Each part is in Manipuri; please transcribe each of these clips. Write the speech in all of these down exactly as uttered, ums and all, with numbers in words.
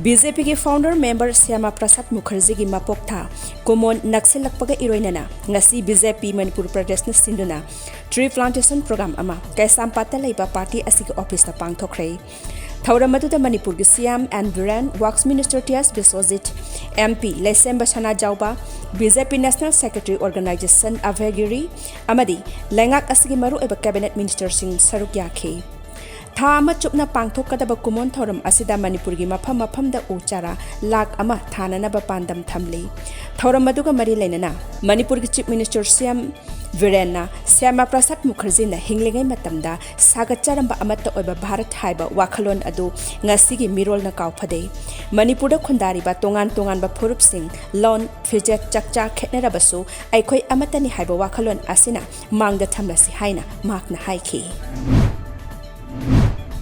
ꯕꯤ ꯖꯦ ꯄꯤꯒꯤ founder member ꯁ꯭ꯌꯥꯃꯥ ꯄ꯭ꯔꯁꯥꯗ ꯃꯨꯈꯔꯖꯤꯒꯤ ꯃꯄꯣꯛ ꯊꯥ ꯀꯨꯃꯣꯟ ꯅꯛꯁꯤꯜꯂꯛꯄꯒ ꯏꯔꯣꯏꯅꯅ ꯉꯁꯤ ꯕꯤ ꯖꯦ ꯄꯤ ꯃꯅꯤꯄꯨꯔ ꯄ꯭ꯔꯗꯦꯁꯅ ꯁꯤꯟꯗꯨꯅ tree plantation program ꯑꯃ ꯀꯩꯁꯥꯝꯄꯥꯠꯇ ꯂꯩꯕ party ꯑꯁꯤꯒꯤ officeꯇ ꯄꯥꯡꯊꯣꯛꯈ꯭ꯔꯦ꯫ ꯊꯧꯔꯝ ꯑꯗꯨꯗ ꯃꯅꯤꯄꯨꯔꯒꯤ C M N Biren, Works Minister T S Biswajit, M P ꯂꯩꯁꯦꯝꯕ ꯁꯅꯥꯖꯥꯎꯕ, B J P National Secretary Organization Abhay Giri ꯑꯃꯗꯤ ꯂꯩꯉꯥꯛ ꯑꯁꯤꯒꯤ ꯃꯔꯨꯑꯣꯏꯕ cabinet ministerꯁꯤꯡ ꯁꯔꯨꯛ ꯌꯥꯈꯤ꯫ ꯊꯥ ꯑꯃ ꯆꯨꯞꯅ ꯄꯥꯡꯊꯣꯛꯀꯗꯕ ꯀꯨꯃꯣꯟ ꯊꯧꯔꯝ ꯑꯁꯤꯗ ꯃꯅꯤꯄꯨꯔꯒꯤ ꯃꯐꯝ ꯃꯐꯝꯗ ꯎ ꯆꯥꯔꯥ ꯂꯥꯈ ꯑꯃ ꯊꯥꯅꯅꯕ ꯄꯥꯟꯗꯝ ꯊꯝꯂꯤ꯫ ꯊꯧꯔꯝ ꯑꯗꯨꯒ ꯃꯔꯤ ꯂꯩꯅꯅ ꯃꯅꯤꯄꯨꯔꯒꯤ Chief Minister C M ꯕꯤꯔꯦꯟꯅ ꯁ꯭ꯌꯥꯃꯥ ꯄ꯭ꯔꯁꯥꯗ ꯃꯨꯈꯔꯖꯤꯅ ꯍꯤꯡꯂꯤꯉꯩ ꯃꯇꯝꯗ ꯁꯥꯒꯠꯆꯔꯝꯕ ꯑꯃꯠꯇ ꯑꯣꯏꯕ ꯚꯥꯔꯠ ꯍꯥꯏꯕ ꯋꯥꯈꯜꯂꯣꯟ ꯑꯗꯨ ꯉꯁꯤꯒꯤ ꯃꯤꯔꯣꯜꯅ ꯀꯥꯎꯐꯗꯦ꯫ ꯃꯅꯤꯄꯨꯔꯗ ꯈꯨꯟꯗꯥꯔꯤꯕ ꯇꯣꯉꯥꯟ ꯇꯣꯉꯥꯟꯕ ꯐꯨꯔꯨꯞꯁꯤꯡ, ꯂꯣꯟ, ꯐꯤꯖꯦꯠ, ꯆꯥꯛꯆꯥ ꯈꯦꯠꯅꯔꯕꯁꯨ ꯑꯩꯈꯣꯏ ꯑꯃꯠꯇꯅꯤ ꯍꯥꯏꯕ ꯋꯥꯈꯜꯂꯣꯟ ꯑꯁꯤꯅ ꯃꯥꯡꯗ ꯊꯝꯂꯁꯤ ꯍꯥꯏꯅ ꯃꯍꯥꯛꯅ ꯍꯥꯏꯈꯤ꯫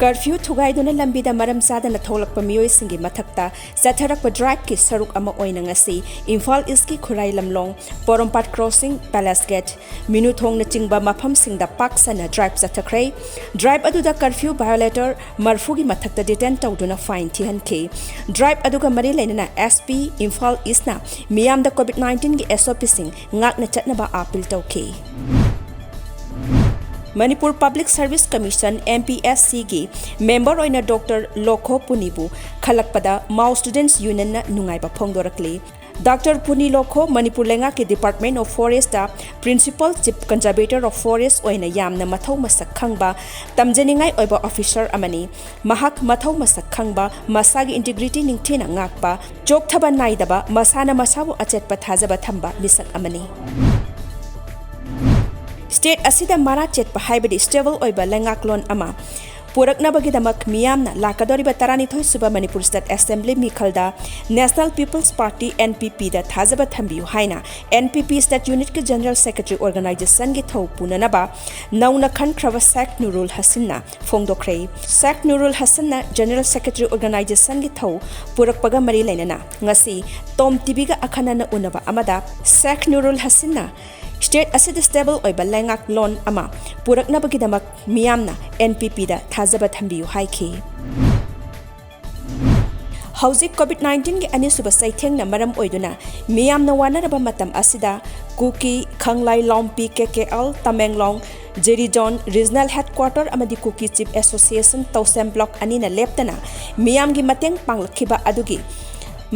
Curfew ꯊꯨꯒꯥꯏꯗꯨꯅ ꯂꯝꯕꯤꯗ ꯃꯔꯝ ꯆꯥꯗꯅ ꯊꯣꯛꯂꯛꯄ ꯃꯤꯑꯣꯏꯁꯤꯡꯒꯤ ꯃꯊꯛꯇ ꯆꯠꯊꯔꯛꯄ driveꯀꯤ ꯁꯔꯨꯛ ꯑꯃ ꯑꯣꯏꯅ ꯉꯁꯤ ꯏꯝꯐꯥꯜ Eastꯀꯤ ꯈꯨꯔꯥꯏ ꯂꯝꯂꯣꯡ, ꯄꯣꯔꯣꯝꯄꯥꯠ crossing, Palace Gate, ꯃꯤꯅꯨꯊꯣꯡꯅꯆꯤꯡꯕ ꯃꯐꯝꯁꯤꯡꯗ ꯄꯥꯛ ꯁꯟꯅ drive ꯆꯠꯊꯈ꯭ꯔꯦ꯫ Drive ꯑꯗꯨꯗ curfew violator ꯃꯔꯐꯨꯒꯤ ꯃꯊꯛꯇ detain ꯇꯧꯗꯨꯅ fine ꯊꯤꯍꯟꯈꯤ꯫ Drive ꯑꯗꯨꯒ ꯃꯔꯤ ꯂꯩꯅꯅ S P ꯏꯝꯐꯥꯜ Eastꯅ ꯃꯤꯌꯥꯝꯗ COVID nineteenꯒꯤ SOPꯁꯤꯡ ꯉꯥꯛꯅ ꯆꯠꯅꯕ appeal ꯇꯧꯈꯤ꯫ Manipur Public Service Commission, M P S Cꯒꯤ member ꯑꯣꯏꯅ Doctor ꯂꯣꯈꯣ ꯄꯨꯅꯤꯕꯨ ꯈꯜꯂꯛꯄꯗ Mao Students Unionꯅ ꯅꯨꯡꯉꯥꯏꯕ ꯐꯣꯡꯗꯣꯔꯛꯂꯤ꯫ Doctor ꯄꯨꯅꯤ ꯂꯣꯈꯣ ꯃꯅꯤꯄꯨꯔ ꯂꯩꯉꯥꯛꯀꯤ Department of Forestꯇ Principal Chief Conservator of Forest ꯑꯣꯏꯅ ꯌꯥꯝꯅ ꯃꯊꯧ ꯃꯁꯛ ꯈꯪꯕ, ꯇꯝꯖꯅꯤꯡꯉꯥꯏ ꯑꯣꯏꯕ officer ꯑꯃꯅꯤ꯫ ꯃꯍꯥꯛ ꯃꯊꯧ ꯃꯁꯛ ꯈꯪꯕ, ꯃꯁꯥꯒꯤ integrity ꯅꯤꯡꯊꯤꯅ ꯉꯥꯛꯄ, ꯆꯣꯛꯊꯕ ꯅꯥꯏꯗꯕ, ꯃꯁꯥꯅ ꯃꯁꯥꯕꯨ ꯑꯆꯦꯠꯄ ꯊꯥꯖꯕ ꯊꯝꯕ ꯃꯤꯁꯛ ꯑꯃꯅꯤ꯫ State ꯑꯁꯤꯗ ꯃꯔꯥ ꯆꯦꯠꯄ ꯍꯥꯏꯕꯗꯤ stable ꯑꯣꯏꯕ ꯂꯩꯉꯥꯛꯂꯣꯟ ꯑꯃ ꯄꯨꯔꯛꯅꯕꯒꯤꯗꯃꯛ ꯃꯤꯌꯥꯝꯅ ꯂꯥꯛꯀꯗꯧꯔꯤꯕ ꯇꯔꯥꯅꯤꯊꯣꯏ ꯁꯨꯕ Manipur State Assembly ꯃꯤꯈꯜꯗ National People's Party, N P Pꯗ ꯊꯥꯖꯕ ꯊꯝꯕꯤꯌꯨ ꯍꯥꯏꯅ N P P State Unitꯀꯤ General Secretary Organizationꯒꯤ ꯊꯧ ꯄꯨꯅꯅꯕ ꯅꯧꯅ ꯈꯟꯈ꯭ꯔꯕ ꯁꯦꯈ ꯅꯨꯔꯨꯜ ꯍꯁꯟꯅ ꯐꯣꯡꯗꯣꯛꯈ꯭ꯔꯦ꯫ ꯁꯦꯈ ꯅꯨꯔꯨꯜ ꯍꯁꯟꯅ General Secretary Organizationꯒꯤ ꯊꯧ ꯄꯨꯔꯛꯄꯒ ꯃꯔꯤ ꯂꯩꯅꯅ ꯉꯁꯤ Tom TVꯒ ꯑꯈꯟꯅꯅ ꯎꯅꯕ ꯑꯃꯗ ꯁꯦꯈ ꯅꯨꯔꯨꯜ ꯍꯁꯟꯅ state ꯑꯁꯤꯗ stable ꯑꯣꯏꯕ ꯂꯩꯉꯥꯛꯂꯣꯟ ꯑꯃ ꯄꯨꯔꯛꯅꯕꯒꯤꯗꯃꯛ ꯃꯤꯌꯥꯝꯅ N P Pꯗ ꯊꯥꯖꯕ ꯊꯝꯕꯤꯌꯨ ꯍꯥꯏꯈꯤ꯫ ꯍꯧꯖꯤꯛ COVID nineteen ꯒꯤ ꯑꯅꯤꯁꯨꯕ ꯆꯩꯊꯦꯡꯅ ꯃꯔꯝ ꯑꯣꯏꯗꯨꯅ ꯃꯤꯌꯥꯝꯅ ꯋꯥꯅꯔꯕ ꯃꯇꯝ ꯑꯁꯤꯗ ꯀꯨꯀꯤ ꯈꯪꯂꯥꯏ ꯂꯣꯝꯄꯤ KKL ꯇꯃꯦꯡꯂꯣꯡ ꯖꯤꯔꯤꯖꯣꯟ ꯔꯤꯖꯅꯦꯜ ꯍꯦꯗꯀ꯭ꯋꯥꯇꯔ ꯑꯃꯗꯤ ꯀꯨꯀꯤ ꯆꯤꯐ ꯑꯦꯁꯣꯁꯤꯌꯦꯁꯟ ꯇꯧꯁꯦꯝ ꯕ꯭ꯂꯣꯛ ꯑꯅꯤꯅ ꯂꯦꯞꯇꯅ ꯃꯤꯌꯥꯝꯒꯤ ꯃꯇꯦꯡ ꯄꯥꯡꯂꯛꯈꯤꯕ ꯑꯗꯨꯒꯤ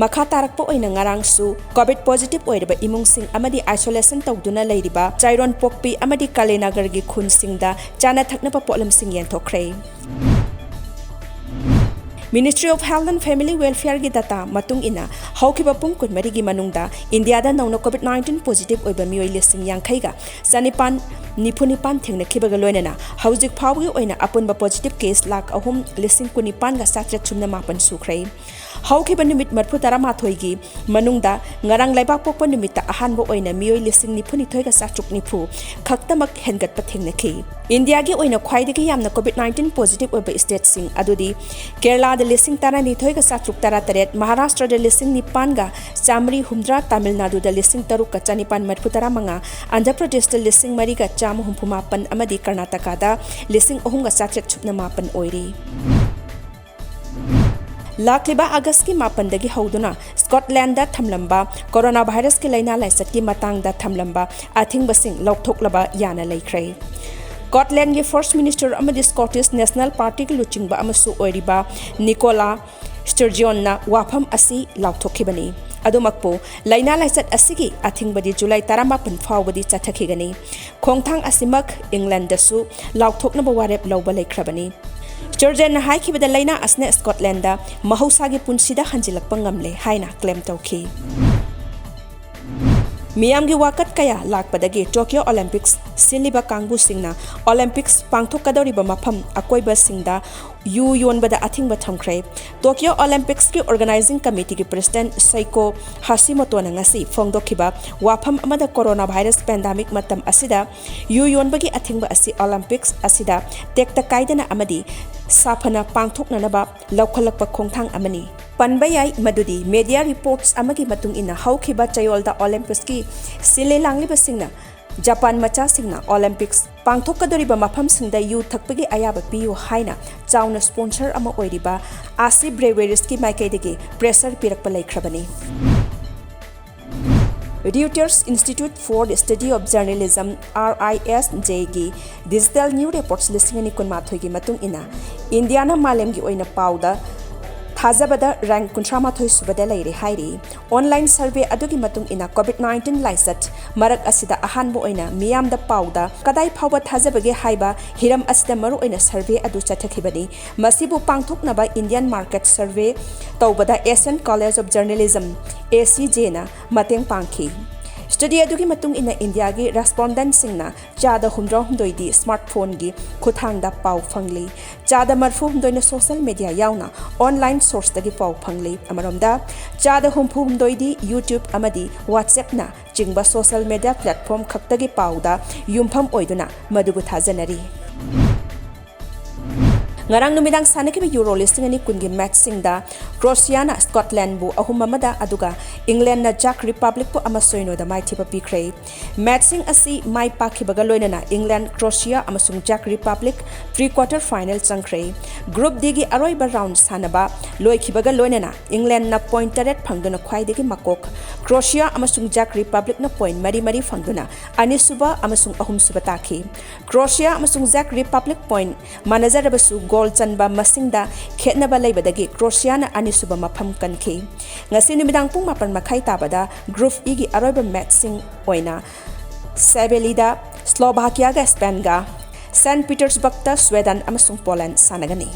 ꯃꯈꯥ ꯇꯥꯔꯛꯄ ꯑꯣꯏꯅ ꯉꯔꯥꯡꯁꯨ COVID positive ꯑꯣꯏꯔꯕ ꯏꯃꯨꯡꯁꯤꯡ ꯑꯃꯗꯤ isolation ꯇꯧꯗꯨꯅ ꯂꯩꯔꯤꯕ ꯆꯥꯏꯔꯣꯟ ꯄꯣꯛꯄꯤ ꯑꯃꯗꯤ ꯀꯥꯂꯦꯅꯒꯔꯒꯤ ꯈꯨꯟꯁꯤꯡꯗ ꯆꯥꯅ ꯊꯛꯅꯕ ꯄꯣꯠꯂꯝꯁꯤꯡ ꯌꯦꯟꯊꯣꯛꯈ꯭ꯔꯦ꯫ Ministry of Health and Family Welfare ꯒꯤ data ꯃꯇꯨꯡ ꯏꯟꯅ ꯍꯧꯈꯤꯕ ꯄꯨꯡ ꯀꯨꯟꯃꯔꯤꯒꯤ ꯃꯅꯨꯡꯗ ꯏꯟꯗꯤꯌꯥꯗ ꯅꯧꯅ COVID nineteen positive ꯑꯣꯏꯕ ꯃꯤꯑꯣꯏ ꯂꯤꯁꯤꯡ ꯌꯥꯡꯈꯩꯒ ꯆꯅꯤꯄꯥꯟ ꯅꯤꯐꯨ ꯅꯤꯄꯥꯟ ꯊꯦꯡꯅꯈꯤꯕꯒ ꯂꯣꯏꯅꯅ ꯍꯧꯖꯤꯛ ꯐꯥꯎꯕꯒꯤ ꯑꯣꯏꯅ ꯑꯄꯨꯟꯕ positive case ꯂꯥꯈ ꯑꯍꯨꯝ ꯂꯤꯁꯤꯡ ꯀꯨꯟꯅꯤꯄꯥꯟꯒ ꯆꯥꯇ꯭ꯔꯦꯠ ꯁꯨꯞꯅ ꯃꯥꯄꯟ ꯁꯨꯈ꯭ꯔꯦ꯫ ꯍꯧꯈꯤꯕ ꯅꯨꯃꯤꯠ ꯃꯔꯤꯐꯨ ꯇꯔꯥꯃꯥꯊꯣꯏꯒꯤ ꯃꯅꯨꯡꯗ ꯉꯔꯥꯡ ꯂꯩꯕꯥꯛꯄꯣꯛꯄ ꯅꯨꯃꯤꯠꯇ ꯑꯍꯥꯟꯕ ꯑꯣꯏꯅ ꯃꯤꯑꯣꯏ ꯂꯤꯁꯤꯡ ꯅꯤꯐꯨ ꯅꯤꯊꯣꯏꯒ ꯆꯥꯇ꯭ꯔꯨꯛ ꯅꯤꯐꯨ ꯈꯛꯇꯃꯛ ꯍꯦꯟꯒꯠꯄ ꯊꯦꯡꯅꯈꯤ꯫ ꯏꯟꯗꯤꯌꯥꯒꯤ ꯑꯣꯏꯅ ꯈ꯭ꯋꯥꯏꯗꯒꯤ ꯌꯥꯝꯅ COVID nineteen positive ꯑꯣꯏꯕ stateꯁꯤꯡ ꯑꯗꯨꯗꯤ ꯀꯦꯔꯂꯥꯗ ꯂꯤꯁꯤꯡ ꯇꯔꯥꯅꯤꯊꯣꯏꯒ ꯆꯥꯇ꯭ꯔꯨꯛ ꯇꯔꯥꯇꯔꯦꯠ, ꯃꯍꯥꯔꯥꯁꯇ꯭ꯔꯗ ꯂꯤꯁꯤꯡ ꯅꯤꯄꯥꯟꯒ ꯆꯥꯃꯔꯤ ꯍꯨꯝꯗ꯭ꯔꯥ, ꯇꯥꯃꯤꯜ ꯅꯥꯗꯨꯗ ꯂꯤꯁꯤꯡ ꯇꯔꯨꯛꯀ ꯆꯅꯤꯄꯥꯟ ꯃꯔꯤꯐꯨ ꯇꯔꯥꯃꯉꯥ, ꯑꯟꯙ꯭ꯔ ꯄ꯭ꯔꯗꯦꯁꯇ ꯂꯤꯁꯤꯡ ꯃꯔꯤꯒ ꯆꯥꯝꯃ ꯍꯨꯝꯐꯨ ꯃꯥꯄꯟ ꯑꯃꯗꯤ ꯀꯔꯅꯥꯇꯀꯥꯗ ꯂꯤꯁꯤꯡ ꯑꯍꯨꯝꯒ ꯆꯥꯇ꯭ꯔꯦꯠ ꯁꯨꯞꯅ ꯃꯥꯄꯟ ꯑꯣꯏꯔꯤ꯫ ꯂꯥꯛꯂꯤꯕ ꯑꯥꯒꯁꯀꯤ ꯃꯥꯄꯟꯗꯒꯤ ꯍꯧꯗꯨꯅ ꯁ꯭ꯀꯣꯠꯂꯦꯟꯗ ꯊꯝꯂꯝꯕ ꯀꯣꯔꯣꯅꯥ ꯚꯥꯏꯔꯁꯀꯤ ꯂꯥꯏꯅꯥ ꯂꯥꯏꯆꯠꯀꯤ ꯃꯇꯥꯡꯗ ꯊꯝꯂꯝꯕ ꯑꯊꯤꯡꯕꯁꯤꯡ ꯂꯧꯊꯣꯛꯂꯕ ꯌꯥꯅ ꯂꯩꯈ꯭ꯔꯦ꯫ ꯁ꯭ꯀꯣꯠꯂꯦꯟꯗꯒꯤ ꯐꯥꯔꯁꯠ ꯃꯤꯅꯤꯁꯇꯔ ꯑꯃꯗꯤ ꯁ꯭ꯀꯣꯇꯤꯁ ꯅꯦꯁꯅꯦꯜ ꯄꯥꯔꯇꯤꯒꯤ ꯂꯨꯆꯤꯡꯕ ꯑꯃꯁꯨ ꯑꯣꯏꯔꯤꯕ ꯅꯤꯀꯣꯂꯥ ꯁ꯭ꯇꯔꯖꯤꯌꯣꯟꯅ ꯋꯥꯐꯝ ꯑꯁꯤ ꯂꯥꯎꯊꯣꯛꯈꯤꯕꯅꯤ꯫ ꯑꯗꯨꯃꯛꯄꯨ, ꯂꯥꯏꯅꯥ ꯂꯥꯏꯆꯠ ꯑꯁꯤꯒꯤ ꯑꯊꯤꯡꯕꯗꯤ ꯖꯨꯂꯥꯏ ꯇꯔꯥꯃꯥꯄꯟ ꯐꯥꯎꯕꯗꯤ ꯆꯠꯊꯈꯤꯒꯅꯤ꯫ ꯈꯣꯡꯊꯥꯡ ꯑꯁꯤꯃꯛ ꯏꯪꯂꯦꯟꯗꯁꯨ ꯂꯥꯎꯊꯣꯛꯅꯕ ꯋꯥꯔꯦꯞ ꯂꯧꯕ ꯂꯩꯈ꯭ꯔꯕꯅꯤ꯫ ꯁ꯭ꯇꯔꯖꯦꯟꯅ ꯍꯥꯏꯈꯤꯕꯗ ꯂꯥꯏꯅꯥ ꯑꯁꯤꯅ ꯁ꯭ꯀꯣꯠꯂꯦꯟꯗ ꯃꯍꯧꯁꯥꯒꯤ ꯄꯨꯟꯁꯤꯗ ꯍꯟꯖꯤꯜꯂꯛꯄ ꯉꯝꯂꯦ ꯍꯥꯏꯅ ꯀ꯭ꯂꯦꯝ ꯇꯧꯈꯤ꯫ ꯃꯤꯌꯥꯝꯒꯤ ꯋꯥꯀꯠ ꯀꯌꯥ ꯂꯥꯛꯄꯗꯒꯤ ꯇꯣꯀꯤꯌꯣ ꯑꯣꯂꯤꯝꯄꯤꯛꯁ ꯁꯤꯜꯂꯤꯕ ꯀꯥꯡꯕꯨꯁꯤꯡꯅ ꯑꯣꯂꯤꯝꯄꯤꯛꯁ ꯄꯥꯡꯊꯣꯛꯀꯗꯧꯔꯤꯕ ꯃꯐꯝ ꯑꯀꯣꯏꯕꯁꯤꯡꯗ ꯌꯨ ꯌꯣꯟꯕꯗ ꯑꯊꯤꯡꯕ ꯊꯝꯈ꯭ꯔꯦ꯫ ꯇꯣꯀꯤꯌꯣ ꯑꯣꯂꯤꯝꯄꯤꯛꯁꯀꯤ ꯑꯣꯔꯒꯅꯥꯏꯖꯤꯡ ꯀꯃꯤꯇꯤꯒꯤ ꯄ꯭ꯔꯦꯁꯤꯗꯦꯟꯠ ꯁꯩꯀꯣ ꯍꯥꯁꯤꯃꯣꯇꯣꯅ ꯉꯁꯤ ꯐꯣꯡꯗꯣꯛꯈꯤꯕ ꯋꯥꯐꯝ ꯑꯃꯗ ꯀꯣꯔꯣꯅꯥ ꯚꯥꯏꯔꯁ ꯄꯦꯟꯗꯥꯃꯤꯛ ꯃꯇꯝ ꯑꯁꯤꯗ ꯌꯨ ꯌꯣꯟꯕꯒꯤ ꯑꯊꯤꯡꯕ ꯑꯁꯤ ꯑꯣꯂꯤꯝꯄꯤꯛꯁ ꯑꯁꯤꯗ ꯇꯦꯛꯇ ꯀꯥꯏꯗꯅ ꯑꯃꯗꯤ ꯁꯥꯐꯅ ꯄꯥꯡꯊꯣꯛꯅꯅꯕ ꯂꯧꯈꯠꯂꯛꯄ ꯈꯣꯡꯊꯥꯡ ꯑꯃꯅꯤ꯫ ꯄꯟꯕ ꯌꯥꯏ ꯃꯗꯨꯗꯤ ꯃꯦꯗꯤꯌꯥ ꯔꯤꯄꯣꯔꯠꯁ ꯑꯃꯒꯤ ꯃꯇꯨꯡ ꯏꯟꯅ ꯍꯧꯈꯤꯕ ꯆꯌꯣꯜꯗ ꯑꯣꯂꯤꯝꯄꯤꯛꯁꯀꯤ ꯁꯤꯜꯂꯤ ꯂꯥꯡꯂꯤꯕꯁꯤꯡꯅ ꯖꯄꯥꯟ ꯃꯆꯥꯁꯤꯡꯅ ꯑꯣꯂꯤꯝꯄꯤꯛꯁ ꯄꯥꯡꯊꯣꯛꯀꯗꯧꯔꯤꯕ ꯃꯐꯝꯁꯤꯡꯗ ꯌꯨ ꯊꯛꯄꯒꯤ ꯑꯌꯥꯕ ꯄꯤꯌꯨ ꯍꯥꯏꯅ ꯆꯥꯎꯅ sponsor ꯑꯃ ꯑꯣꯏꯔꯤꯕ ꯑꯥꯁꯤ ꯕ꯭ꯔꯦꯋꯦꯔꯤꯁꯀꯤ ꯃꯥꯏꯀꯩꯗꯒꯤ pressure ꯄꯤꯔꯛꯄ ꯂꯩꯈ꯭ꯔꯕꯅꯤ꯫ Reuters Institute for the Study of Journalism, RISJ ꯒꯤ Digital New Reports ꯂꯤꯁꯤꯡ ꯑꯅꯤ ꯀꯨꯟꯃꯥꯊꯣꯏꯒꯤ ꯃꯇꯨꯡ ꯏꯟꯅ, ꯏꯟꯗꯤꯌꯥꯅ ꯃꯥꯂꯦꯝꯒꯤ ꯑꯣꯏꯅ ꯄꯥꯎꯗ ꯊꯥꯖꯕꯗ rank ꯀꯨꯟꯊ꯭ꯔꯥ ꯃꯥꯊꯣꯏ ꯁꯨꯕꯗ ꯂꯩꯔꯦ ꯍꯥꯏꯔꯤ꯫ Online survey ꯑꯗꯨꯒꯤ ꯃꯇꯨꯡ ꯏꯟꯅ, COVID nineteen ꯂꯥꯏꯆꯠ ꯃꯔꯛ ꯑꯁꯤꯗ ꯑꯍꯥꯟꯕ ꯑꯣꯏꯅ ꯃꯤꯌꯥꯝꯗ ꯄꯥꯎꯗ ꯀꯗꯥꯏ ꯐꯥꯎꯕ ꯊꯥꯖꯕꯒꯦ ꯍꯥꯏꯕ ꯍꯤꯔꯝ ꯑꯁꯤꯗ ꯃꯔꯨꯑꯣꯏꯅ survey ꯑꯗꯨ ꯆꯠꯊꯈꯤꯕꯅꯤ꯫ ꯃꯁꯤꯕꯨ ꯄꯥꯡꯊꯣꯛꯅꯕ Indian market survey ꯇꯧꯕꯗ Asian College of Journalism, ACJ ꯅ ꯃꯇꯦꯡ ꯄꯥꯡꯈꯤ꯫ Study ꯑꯗꯨꯒꯤ ꯃꯇꯨꯡ ꯏꯟꯅ, ꯏꯟꯗꯤꯌꯥꯒꯤ respondent ꯁꯤꯡꯅ ꯆꯥꯗ ꯍꯨꯝꯗ꯭ꯔꯥ ꯍꯨꯝꯗꯣꯏꯗꯤ smartphone ꯒꯤ ꯈꯨꯠꯊꯥꯡꯗ ꯄꯥꯎ ꯐꯪꯂꯤ, ꯆꯥꯗ ꯃꯔꯐꯨ ꯍꯨꯝꯗꯣꯏꯅ social media ꯌꯥꯎꯅ online source ꯇꯒꯤ ꯄꯥꯎ ꯐꯪꯂꯤ꯫ ꯑꯃꯔꯣꯝꯗ, ꯆꯥꯗ ꯍꯨꯝꯐꯨ ꯍꯨꯝꯗꯣꯏꯗꯤ YouTube ꯑꯃꯗꯤ WhatsApp ꯅ ꯆꯤꯡꯕ social media platform ꯈꯛꯇꯒꯤ ꯄꯥꯎꯗ ꯌꯨꯝꯐꯝ ꯑꯣꯏꯗꯨꯅ ꯃꯗꯨꯕꯨ ꯊꯥꯖꯅꯔꯤ꯫ ꯉꯔꯥꯡ ꯅꯨꯃꯤꯗꯥꯡ ꯁꯥꯟꯅꯈꯤꯕ Euro ꯂꯤꯁꯤꯡ ꯑꯅꯤ ꯀꯨꯟꯒꯤ match ꯁꯤꯡꯗ Croatia ꯅ Scotland ꯕꯨ ꯑꯍꯨꯝ ꯑꯃꯗ, ꯑꯗꯨꯒ England ꯅ Czech Republic ꯄꯨ ꯑꯃ ꯁꯣꯏꯅꯣꯗ ꯃꯥꯏꯊꯤꯕ ꯄꯤꯈ꯭ꯔꯦ꯫ Match ꯁꯤꯡ ꯑꯁꯤ ꯃꯥꯏ ꯄꯥꯛꯈꯤꯕꯒ ꯂꯣꯏꯅꯅ England, Croatia ꯑꯃꯁꯨꯡ Czech Republic pre quarter final ꯆꯪꯈ꯭ꯔꯦ꯫ Group D ꯒꯤ ꯑꯔꯣꯏꯕ round ꯁꯥꯟꯅꯕ ꯂꯣꯏꯈꯤꯕꯒ ꯂꯣꯏꯅꯅ England ꯅ point ꯇꯔꯦꯠ ꯐꯪꯗꯨꯅ ꯈ꯭ꯋꯥꯏꯗꯒꯤ ꯃꯀꯣꯛ, Croatia ꯑꯃꯁꯨꯡ Czech Republic ꯅ point ꯃꯔꯤ ꯃꯔꯤ ꯐꯪꯗꯨꯅ ꯑꯅꯤꯁꯨꯕ ꯑꯃꯁꯨꯡ ꯑꯍꯨꯝꯁꯨꯕ ꯇꯥꯈꯤ꯫ Croatia ꯑꯃꯁꯨꯡ Czech Republic point ꯃꯥꯟꯅꯖꯔꯕꯁꯨ, goal ꯆꯟꯕ ꯃꯁꯤꯡꯗ ꯈꯦꯠꯅꯕ ꯂꯩꯕꯗꯒꯤ Croatia ꯅ ꯑꯅꯤꯁꯨꯕ ꯃꯐꯝ ꯀꯟꯈꯤ꯫ ꯉꯁꯤ ꯅꯨꯃꯤꯗꯥꯡ ꯄꯨꯡ ꯃꯥꯄꯟ ꯃꯈꯥꯏ ꯇꯥꯕꯗ Group E ꯒꯤ ꯑꯔꯣꯏꯕ match ꯁꯤꯡ ꯑꯣꯏꯅ Sevilla ꯗ Slovakia ꯒ Spain ꯒ, Saint Petersburg ꯇ Sweden ꯑꯃꯁꯨꯡ Poland ꯁꯥꯟꯅꯒꯅꯤ꯫